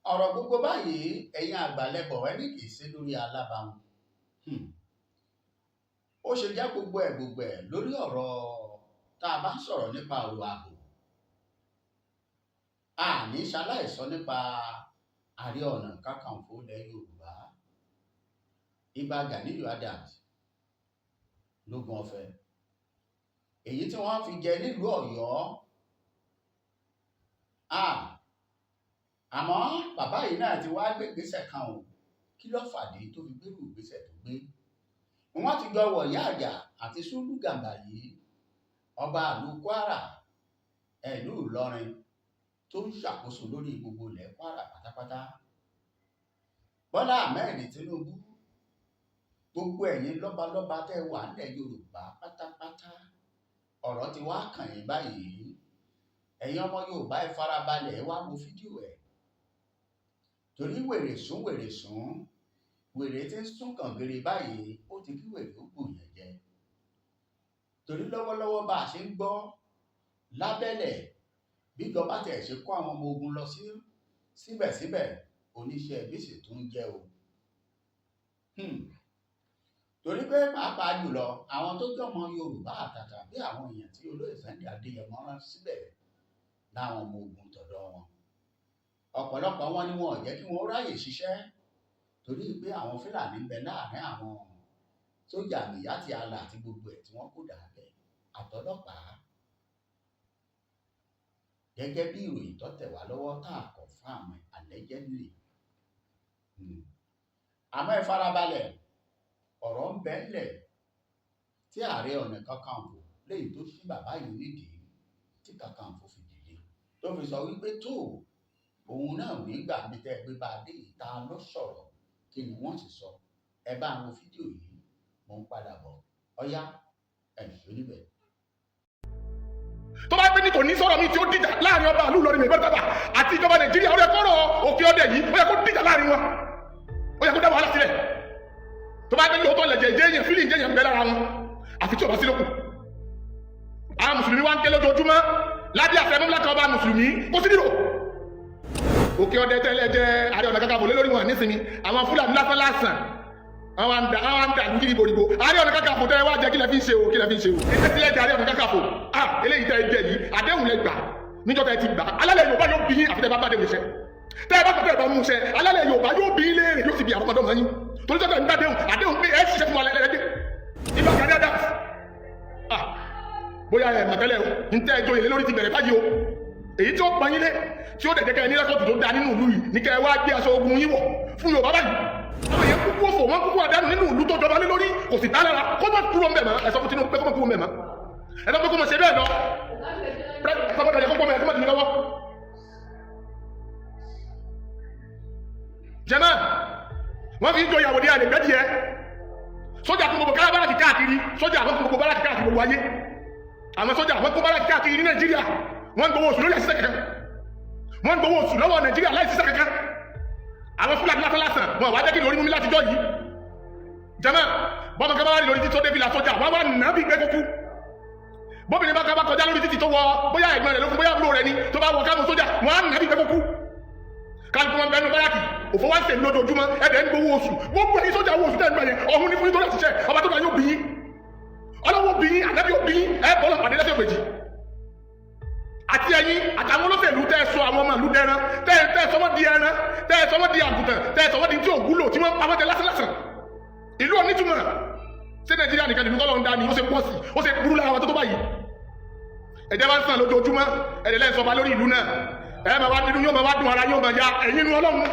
Ọ̀rọ̀ gbogbo báyìí, ẹ̀yin àgbàlẹ̀bọ̀ ẹ ní kì í ṣe lórí alábàáhùn. Ó ṣe jẹ́ gbogbo ẹ̀ gbogbo ẹ̀ lórí ọ̀rọ̀ tá a bá ń sọ̀rọ̀ nípa ọ̀rọ̀ ààbò. A ní ṣaláìsọ nípa Ààrẹ Ọ̀nà Kakanfò ilẹ̀ Yorùbá, Ìbà Ganiyu Adams lógún ọ̀fẹ́. Èyí tí wọ́n fi jẹ nílùú Ọ̀yọ́. Àmọ́ bàbá yìí náà ti wá gbé ìgbésẹ̀ kan o. Kí ló fàdé tó fi gbérù ìgbésẹ̀ tó gbé? Wọ́n ti jọ wọ̀yá àjà àti Sùlù Gàmbàrí, ọba ìlú Kwara, ìlú Ìlọrin tó ń ṣàkóso lórí gbogbo ilẹ̀ Kwara pátápátá. Bọ́lá Ahmed Tinubu, gbogbo ẹ̀yin lọ́balọ́ba tẹ́ wà nílẹ̀ Yorùbá pátápátá, ọ̀rọ̀ ti wá kàn yín báyìí. Ẹ̀yin ọmọ Yorùbá, ẹ farabalẹ̀, ẹ wá wo fídíò ẹ̀. Torí wèrè sún wèrè sún, wèrè tí ń sún kàngìrì báyìí, ó ti kí wèrè ó gbò yẹn jẹ. Torí lọ́wọ́lọ́wọ́ bá a ṣe ń gbọ́ lábẹ́lẹ̀, bíjọba tẹ̀ ṣe kó àwọn ọmọ ogun lọ sí síbẹ̀síbẹ̀, oníṣẹ́ ibi sì tún ń jẹ́ o. Torí pé pàápàá jùlọ àwọn tó jọmọ Yorùbá àtàtà bí àwọn èèyàn tí olóyè Sunday Adéyẹmọ rán síbẹ̀ láwọn ọmọ ogun tọ̀dọ̀ wọn. Ọ̀pọ̀lọpọ̀ wọn ni wọn ò jẹ́ kí wọ́n ráyè ṣiṣẹ́ torí pé àwọn Fúlàní ń bẹ láàrin àwọn sójà Miyetti Allah àti gbogbo ẹ̀ tí wọ́n kó dà bẹ̀ àtọlọ́pàá. Gẹ́gẹ́ bí ìròyìn tó tẹ̀ wá lọ́wọ́ tá a confirm ẹ̀ allegedly. Àmọ́ ẹ farabalẹ̀, ọ̀rọ̀ ń bẹ ńlẹ̀ tí Ààrẹ Ọ̀nà Kakanfò léyìí tó ṣí bàbá yìí nídìí tí Kakanfò fi dìde tó fi sọ wípé tó òun náà ò ní gbà bí tẹ́ ẹ gbé bá a dé yìí. Ta ló sọ̀rọ̀? Kí ni wọ́n sì sọ? Ẹ bá àwọn fídíò yìí, mò ń padà bọ̀. Ọ̀yá, ẹ̀ ṣó níbẹ̀. Tó bá gbé ní kò ní sọ̀rọ̀ mi tí ó dìjà láàrin ọba àlú Ìlọrin mẹ́fẹ́ bàbà àti ìjọba Nàìjíríà, ó yẹ kọ́rọ̀ òkè ọdẹ yìí, ó yẹ kó dìjà láàrin wọn, ó yẹ kó dá wàhálà sílẹ̀. Tó bá gbé ní òótọ́ lẹ̀jẹ̀ ìjẹ́ èèyàn fílì ìjẹ́ èèyàn ń bẹ lára wọn, àfi tí ò bá sí lókun. Àwọn mùsùlùmí wá ń ké lójoojúmọ́ lábẹ́ àṣẹ mọ́mílá kan ọba mùsùlùmí kó sí nílò òkè ọdẹ tẹ́lẹ̀ jẹ́ Ààrẹ Ọ̀nà Kakanfò lé lórí wọn nísìnyí. Àwọn Fúlàní lásán lásán, àwọn àǹdà àwọn àǹdà àdúgbò ìbòrìbò. Ààrẹ Ọ̀nà Kakanfò tẹ́ wá jẹ́, kí lẹ fi ń ṣe o? Kí lẹ fi ń ṣe o? Ẹsẹ̀ sílẹ̀ jẹ́ Ààrẹ Ọ̀nà Kakanfò. Ah, eléyìí tẹ́ ẹ jẹ yìí, àdéhùn lẹ gbà níjọ́ tẹ́ ẹ ti gbà. Alálẹ̀ Yorùbá yóò bí yín, àfi tẹ́ bá bá déhùn iṣẹ́. Tẹ́ ẹ bá tẹ́ ẹ bá mú iṣẹ́, alálẹ̀ Yorùbá yóò bí yín léèrè, yóò sì bí àwọn ọmọdé ọmọ yín, torí tẹ́ ẹ ń gbàdéhùn, àdéhùn pé ẹ ṣiṣẹ́ fún wa lẹ́lẹ́dẹ́. Ìbà Gani Adams, ah, bóyá ẹ mọ̀tẹ́lẹ̀ o, ń tẹ́ ẹjọ́ yẹlé lórí ti bẹ̀rẹ̀ báyìí o. Èyí tí ó pọn yín lé, tí ó dẹ̀jẹ̀ kẹ́ ẹ ní record tó dáa nínú ìlú yìí ní kẹ́ ẹ wá gbé aṣọ ogun yín wọ̀ fún Yorùbá báyìí. Àwọn èèyàn kúkú òfò, wọn kúkú àdánù nínú ìlú tó jọba lé lórí, kò sì tá lára. Kó má kúrò ń bẹ̀ mọ́. Ẹ sọ fún Tinubu pé kó má kúrò ń bẹ̀ mọ́. Ẹ sọ pé kó má ṣe bẹ́ẹ̀ lọ. Sọ́kọ́ kó mọ̀ ẹ kó má dì mí lọ́wọ́. Jẹ́mọ́ wọ́n fi ń jọ ìyàwó ní àlè gbẹ́dìẹ. Sójà kún gbogbo báràkì káàkiri, sójà àwọn kún gbogbo báràkì káàkiri gbogbo ayé. Àwọn sójà àwọn kún báràkì káàkiri ní Nàìjíríà. Wọ́n ń gbowó oṣù lórí àṣìṣe kankan, wọ́n ń gbowó oṣù lọ́wọ́ Nàìjíríà láì ṣiṣẹ́ kankan. Àwọn Fúlàní lásán lásán wọn wá jẹ́ kí lórí mú mi látijọ́ yìí. Jẹ́mọ́ bọ́mọ kan bá wà lórí títí tó débi la sójà wọ́n wá nà bí gbé kúkú. Bóbìnrin bá kọ́ kọjá lórí títí tó wọ, bóyá ẹ̀gbọ́n rẹ̀ ló fún, bóyá àbúrò rẹ̀ ni, tó bá wọ kámú sójà, wọ́n á nà bí gbé kúkú. Kálukú wọn bẹnu báràkì, òfò wá ń sè lójoojúmọ́, ẹ̀dẹ̀ ń gbowó oṣù. Gbogbo ẹ̀yin sójà, owó oṣù tẹ̀ ń gbà yẹn, ọ̀hún ní fún yín tó láti ṣiṣẹ́. Ọba tó bá yóò bí yín, ọlọ́wọ́ bí yín, ànábì yóò bí yín, ẹ bọ́lọ̀ pàdé lẹ́sẹ̀ ògbèjì. Àti ẹ̀yin àtàwọn olóṣèlú tẹ́ ẹ sọ àwọn ọmọ ìlú dẹran, tẹ́ ẹ sọ wọ́n di ẹran, tẹ́ ẹ sọ wọ́n di àgùntàn, tẹ́ ẹ sọ wọ́n di tí ò wúlò, tí wọ́n pa wọ́n jẹ lásán lásán. Ìlú onítùmọ̀ ṣé Nàìjíríà nìkan nìlú tọ́lọ́ ń dá ni? Ó ṣe pọ̀ sí, ó ṣe burú lára wa tó tó báyìí. Ẹ̀jẹ̀ bá ń sàn lójoojúmọ́, ẹ̀jẹ̀ lẹ́yìn sọba lórí ìlú náà, ẹ̀ máa wá nínú yóò máa wá dùn, ara yóò máa ya ẹ̀yin inú. Ọlọ́run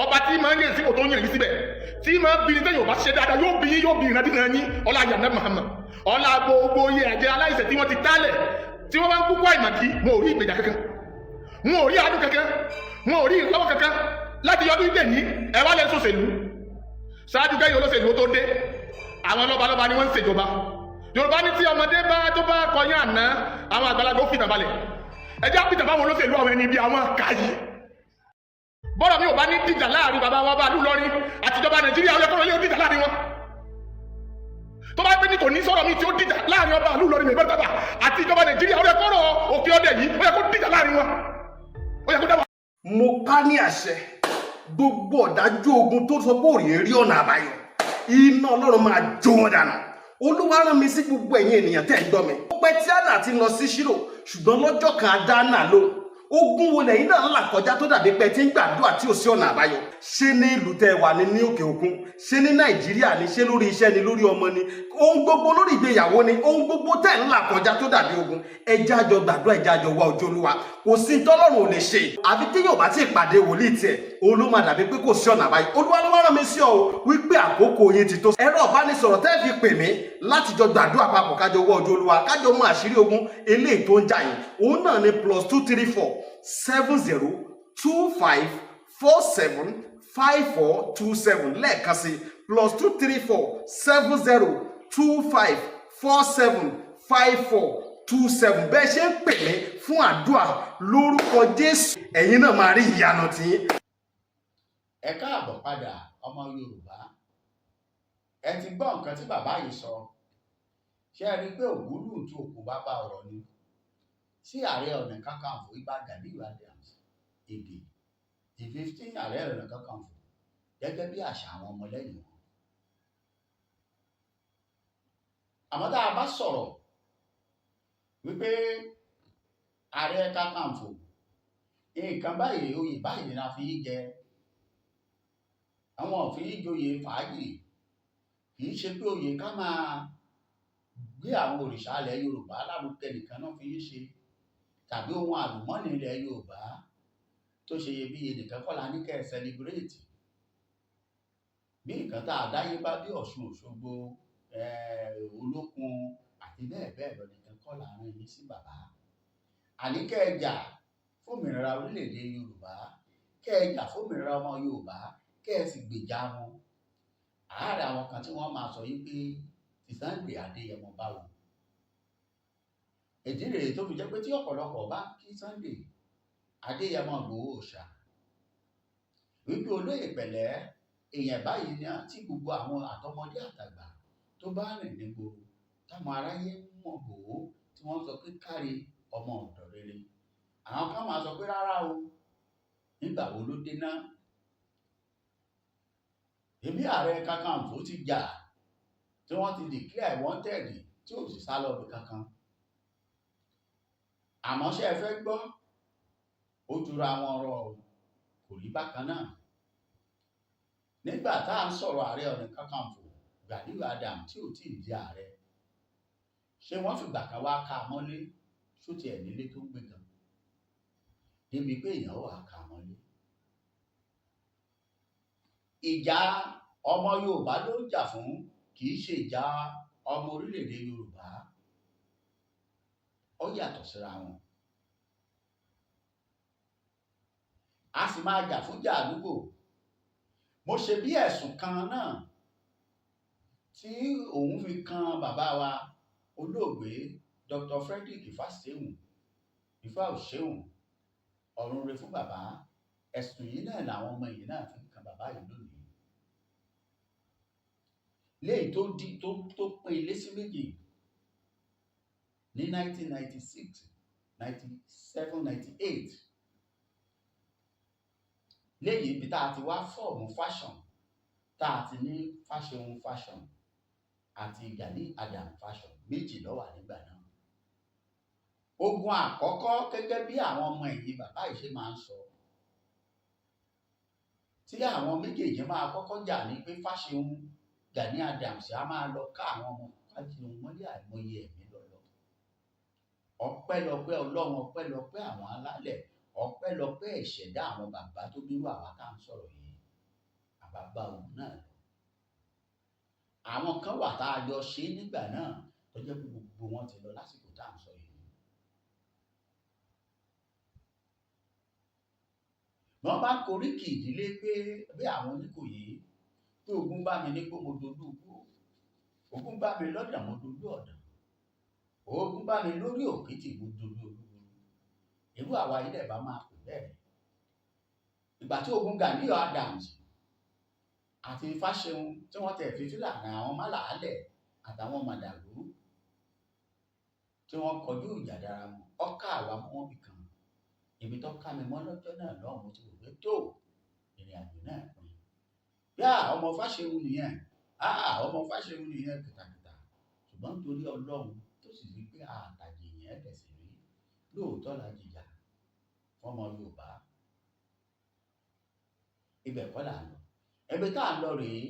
ọba tí máa ń yàn sípò tó ń yàn yín síbẹ̀, tí máa ń bí ní tẹ́yìn ò bá ṣe dáadáa, yóò bí yín, yóò bí ìrìnàdínà yín. Ọlá yànnẹ́ Muhammad, ọlá gbogbo iye ẹ̀jẹ̀ aláìṣẹ̀ tí wọ́n ti tálẹ̀, tí wọ́n bá ń kúkú àìmọ̀dí, wọn ò rí ìgbèjà kankan, wọn ò rí àánú kankan, wọn ò rí ìrànlọ́wọ́ kankan láti yọdún ìdè ní. Ẹ wá lẹ́nu sòṣèlú ṣáájú kẹ́yìn olóṣèlú tó dé, àwọn lọ́balọ́ba ni wọ́n ń ṣèjọba. Yorùbá ní tí ọmọdé bá tó bá kọyán àná, àwọn àgbàlagbà ó fìtàn balẹ̀. Ẹ jẹ́ àpìtàn fáwọn olóṣèlú, àwọn ẹni ibi, àwọn àkàyè. Bọ́rọ̀ mi ò bá ní dìjà láàrin bàbá wa bá lù lọ́rin àtijọba Nàìjíríà, ó yẹ kọ́rọ̀ yóò dìjà láàrin wọn. Tó bá gbé ní kò ní sọ̀rọ̀ mi tí ó dìjà láàrin ọba àlú Ìlọrin mẹ́fẹ́ bàbà àti ìjọba Nàìjíríà, ó yẹ kọ́rọ̀ òkè ọdẹ yìí, ó yẹ kó dìjà láàrin wọn, ó yẹ kó dá. Mo pa ní àṣẹ, gbogbo ọ̀dájú ogun tó sọ pé òrìyé rí ọ̀nà àbáyọ, iná Ọlọ́run máa jó wọn dànù. Olúwa rán mi sí gbogbo ẹ̀yin ènìyàn tẹ́ ń gbọ́ mi. Ó pẹ́ tí Hánà ti lọ sí Ṣílò, ṣùgbọ́n lọ́jọ́ kan a dá Hánà lóhùn. Ogun wo lẹ́yìn náà ń là kọjá tó dàbí pé tí ń gbàdúrà tí ò sí ọ̀nà àbáyọ? Ṣé ní ìlú tẹ́ wà ní ní òkè òkun, ṣé ní Nàìjíríà ni, ṣé lórí iṣẹ́ ni, lórí ọmọ ni, ohun gbogbo, lórí ìgbéyàwó ni, ohun gbogbo tẹ́ ń là kọjá tó dàbí ogun, ẹ jẹ́ á jọ gbàdúrà, ẹ jẹ́ á jọ wá ojú Olúwa. Kò sí tọ́lọ́run ò lè ṣe. Àfi tí yóò bá tí ì pàdé wòlíì tiẹ̀, òun ló máa dàbí pé kò sí ọ̀nà àbáyọ. Olúwa ló wá rán mi sí ọ o wípé àkókò yín ti tó. Ẹ̀rọ ìbánisọ̀rọ̀ tẹ́ fi pè mí láti jọ gbàdúrà papọ̀, kájọ wá ojú Olúwa, kájọ mú àṣírí ogun eléyìí tó ń jà yín, òun náà ni +234 70 25 47 54 27. Lẹ́ẹ̀kan sí, +234 70 25 47 54 27. Bẹ́ẹ̀ ṣe ń pè mí fún àdúrà, lórúkọ Jésù, ẹ̀yin náà máa rí ìyanu tiyín. Ẹ káàbọ̀ padà, ọmọ Yorùbá. Ẹ ti gbọ́ nǹkan tí bàbá yìí sọ. Ṣé ẹ rí i pé ògúnlùtù òkú bàbá ọ̀rọ̀ ni sí Ààrẹ Ọ̀nà Kakanfò Ìbà Gani Adams Ìgè, the 15 Ààrẹ Ọ̀nà Kakanfò, gẹ́gẹ́ bí àṣà àwọn ọmọlẹ́yìn wọn? Àmọ́ tá a bá sọ̀rọ̀ wípé Ààrẹ Kakanfò, nǹkan báyìí, oyè báyìí la fi ń jẹ, àwọn ò fi ń joyè fàájì. Kì í ṣe pé oyè ká máa gbé àwọn òrìṣà ilẹ̀ Yorùbá lárugẹ nìkan náà fi ń ṣe, tàbí ohun àlùmọ́ọ́nì ilẹ̀ Yorùbá tó ṣe iyebíye nìkan kọ́ la ní kẹ́ ẹ celebrate, bí nǹkan tá a dáyé bá, bí Ọ̀ṣun Òṣogbo, Olókun àti bẹ́ẹ̀ bẹ́ẹ̀ lọ nìkan kọ́ là ń rán yín sí, bàbá. Àní kẹ́ ẹ jà fómìnira orílẹ̀-èdè Yorùbá, kẹ́ ẹ jà fómìnira ọmọ Yorùbá, kẹ́ ẹ sì gbèjà wọn. Àárẹ̀ àwọn kan tí wọ́n máa sọ yìí pé ti Sunday Adéyẹmọ báwo. Ìdí rèé tó fi jẹ́ pé tí ọ̀pọ̀lọpọ̀ bá kí Sunday Adéyẹmọ Ìgbòho Òòṣà wípé olóyè pẹ̀lẹ́, èèyàn báyìí ni, tí gbogbo àwọn àtọmọdé àtàgbà tó bá rìn nígboro, táwọn aráyé mọ̀ bò ó, tí wọ́n sọ pé káre, ọmọ ọ̀dọ̀ rere, àwọn kan máa sọ pé rárá o, nígbà wo ló dé náà? Èmi Ààrẹ Kakanfò ti jà tí wọ́n ti declare wanted, tí ò sì sá lọ ibì kankan. Àmọ́ ṣé ẹ fẹ́ gbọ́? Ó jura wọn rọ o, kò rí bákan náà. Nígbà tá à ń sọ̀rọ̀ Ààrẹ Ọ̀nà Kakanfò Gani Adams tí ò tí ì di ààrẹ, ṣé wọ́n fìgbà kan wá ká a mọ́lé? Ṣó tiẹ̀ nílé tó ń gbé gan débi pé èèyàn wà ká a mọ́lé? Ìjà ọmọ Yorùbá ló ń jà fún, kì í ṣe ìjà ọmọ orílẹ̀-èdè Yorùbá. Ó yàtọ̀ síra wọn. A sì máa jà fún jà àdúgbò. Mo ṣe bí ẹ̀sùn kan náà tí òun fi kan bàbá wa olóògbé Dr. Frederick Fásehùn Ifáòṣéhùn, ọ̀run re fún bàbá. Ẹ̀sùn yìí náà làwọn ọmọ yìí náà fi kan bàbá yìí lónìí, léyìí tó di tó pín ilé sí méjì ní 1996, 97, 98, léyìí ibi tá a ti wá form faction, tá a ti ní Fáṣẹ̀hùn faction àti Gani Adams faction. Méjì ló wà nígbà náà. Ogun àkọ́kọ́, gẹ́gẹ́ bí àwọn ọmọ ẹ̀yìn bàbá yìí ṣe máa ń sọ, tí àwọn méjèèjì máa kọ́kọ́ jà ní pé Fáṣẹ̀hùn Gani Adams á máa lọ ká àwọn ọmọ Fáṣẹ̀hùn mọ́lé, àìmọye ẹ̀mí lọ́lọ́. Ọpẹ́lọpẹ́ Ọlọ́run, ọpẹ́lọpẹ́ àwọn alálẹ̀, ọpẹ́lọpẹ́ ìṣẹ̀dá àwọn bàbá tó bírú àwa tá à ń sọ̀rọ̀ yìí, àbábá ogun náà lọ. Àwọn kan wà tá a jọ ṣe nígbà náà tó jẹ́ pé gbogbo wọn ti lọ lásìkò tá à ń sọ yìí. Wọ́n bá koríkì ìdílé pé bí àwọn Oníkòyí, pé ogun bá mi ní kó mo dolú igbó, ogun bá mi lọ́dàn, mo dolú ọ̀dàn, ogun bá mi lórí òkìtì, mo dolú olúwo. Irú àwa yìí dẹ̀ bá máa pè bẹ́ẹ̀. Ìgbà tí ogun Gani Adams àti Fáṣẹ̀hùn tí wọ́n tẹ̀ fi Fílàní, àwọn málàálẹ̀ àtàwọn màdàlú tí wọ́n kọjú ìjà dára wọn, ọkà àwa mọ́ wọn bì kan. Ibi tó ká mi mọ́ lọ́jọ́ náà lọ́hùn, mo ti rò pé tó ìrìn àjò náà pin. Yá, ọmọ Fáṣẹ̀hùn nìyẹn, ọmọ Fáṣẹ̀hùn nìyẹn kìtàkìtà. Ṣùgbọ́n nítorí Ọlọ́run tó sì rí pé àtàjì yẹn tẹ̀sí rí, lóòótọ́ la jìjà fọmọ Yorùbá. Ibẹ̀ kọ́ là ń lọ. Ibi tá à ń lọ rèé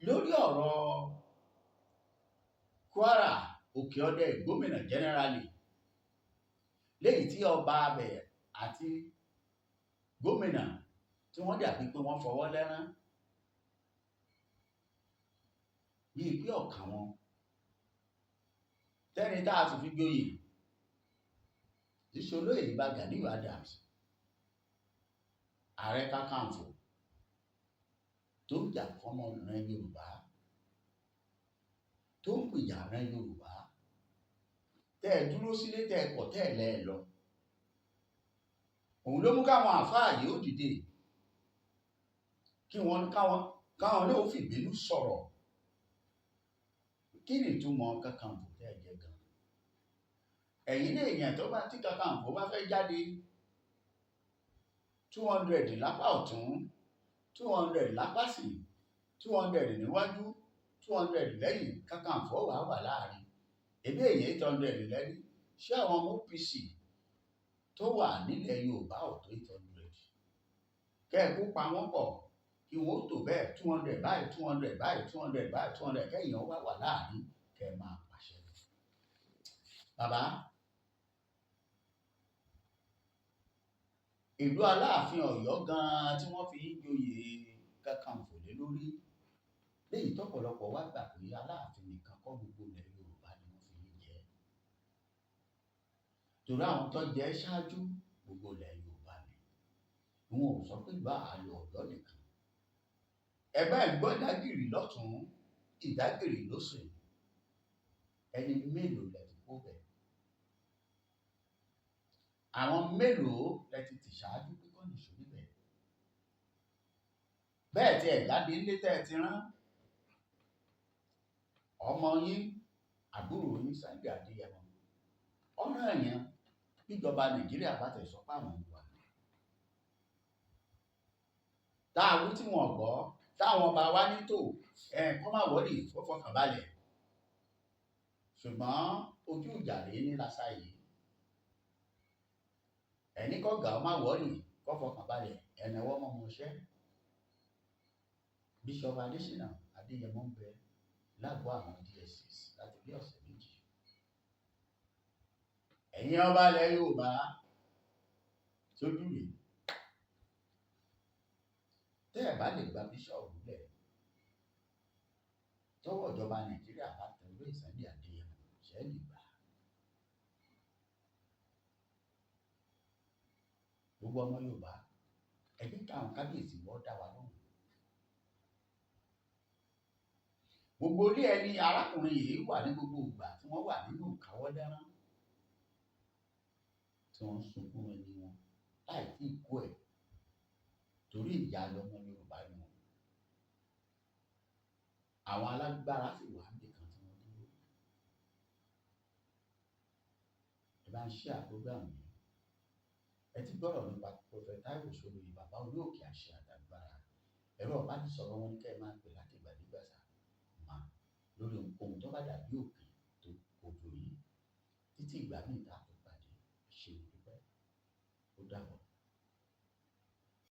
lórí ọ̀rọ̀ Kwara Òkè Ọdẹ gómìnà jẹ́nẹ́rálì, léyìí tí ọba abẹ àti gómìnà tí wọ́n dàbí pé wọ́n fọwọ́ lẹ́rán bíi pé ọ̀kàn wọn tẹ́ni tá a sì fi gboyè ìṣolóyè Ìbà Ganiyu Adams, Ààrẹ Kakanfò tó ń jà fọmọ ìran Yorùbá, tó ń gbìjà ìran Yorùbá, tẹ́ ẹ dúró sílé, tẹ́ ẹ kọ̀, tẹ́ ẹ lẹ́ ẹ lọ. Òun ló mú káwọn àáfàá yìí ó dìde, kí wọ́n káwọn náà ó fìbínú sọ̀rọ̀. Kí ni ìtumọ̀ Kakanfò tẹ́ ẹ jẹ gan? Ẹ̀yin ní èèyàn tó bá tí Kakanfò bá fẹ́ jáde, 200 lápá ọ̀tún, 200 lápá sí, 200 níwájú, 200 lẹ́yìn, Kakanfò wà wà láàrin. Ebi èyí 800 lẹ́ni. Ṣé àwọn ọmọ OPC tó wà nílẹ̀ Yorùbá ò tó 800? Kẹ́ ẹ kó pa wọ́n pọ̀ kí wọ́n ó tò bẹ́ẹ̀, 200 báyìí, 200 báyìí, 200 báyìí, 200, kẹ́yìn wá wà láàrin, kẹ́ ẹ máa pàṣẹ. Bàbá, ìlú Aláàfin Ọ̀yọ́ gan-an tí wọ́n fi ń joyè Kakanfò lé lórí, léyìí tọ́pọ̀lọpọ̀ wá gbà pé Aláàfin nìkan kọ́, gbogbo ilẹ̀ Yorùbá ni wọ́n fi ń jẹ. Torí àwọn tó jẹ ṣáájú, gbogbo ilẹ̀ Yorùbá ni. Wọn ò sọ pé ìlú àlọ́ Ọ̀yọ́ nìkan. Ẹgbẹ́ ìgbọ́ ìdágìrì lọ́tún, ìdágìrì lósì. Ẹni mélòó lẹ ti kó bẹ̀? Àwọn mélòó lẹ ti tì ṣáájú pé kọ́ nìṣó níbẹ̀? Bẹ́ẹ̀ tí ẹ̀ jáde nílé tẹ́ ẹ ti rán ọmọ yín, àbúrò yín Sunday Adéyẹmọ. Ọ̀rọ̀ ẹ̀yẹn bíjọba Nàìjíríà bá tẹ̀ sọ pé àwọn wà. Tá a wí tí wọ́n gbọ́, táwọn ọba wa ní tò ẹ̀ kọ́ máa wọ́lì, ó fọkàn balẹ̀. Ṣùgbọ́n ojú ìjà rèé ní lásà yìí. Ẹni kọ́ gà ó máa wọ́lì, kọ́ fọkàn balẹ̀, ẹ̀nàwọ́ mọ́ ọmọ iṣẹ́. Bíṣọ̀bù Adéṣínà Adéyẹmọ ń bẹ lágọ̀ọ́ àwọn DSS láti bí ọ̀sẹ̀ 2. Ẹ̀yin ọba ilẹ̀ Yorùbá sójú rèé. Tẹ́ ẹ̀ bá lè gba bíṣọ̀bù lẹ̀, tọ́wọ́ ìjọba Nàìjíríà bá tẹ olóyè Sunday Adéyẹmọ, ṣé ẹ lè gbà? Gbogbo ọmọ Yorùbá, ẹ jẹ́ káwọn kábíyèsí wọ́n dá wa lóhùn. Gbogbo ilé ẹni arákùnrin yìí wà ní gbogbo ìgbà tí wọ́n wà nínú ìkáwọ́dẹ́rán, tí wọ́n ń sunkún ẹni wọn láì tí ì kú ẹ̀, torí ìyá lọmọ Yorùbá ni wọn. Àwọn alágbára sì wà níbì kan tí wọ́n dúró. Ẹ bá ń share program yìí. Ẹ ti gbọ́rọ̀ nípa Prophet Taiwo Sólóyè, bàbá orí òkè àṣẹ àtàgbára. Ẹ̀rọ ìbánisọ̀rọ̀ wọn ní kẹ́ ẹ máa pè láti ìgbàdégbà sá mà lórí ohunkóhun tó bá dàbí òkè tó kojú yìí. Títí ìgbà míì tá a tó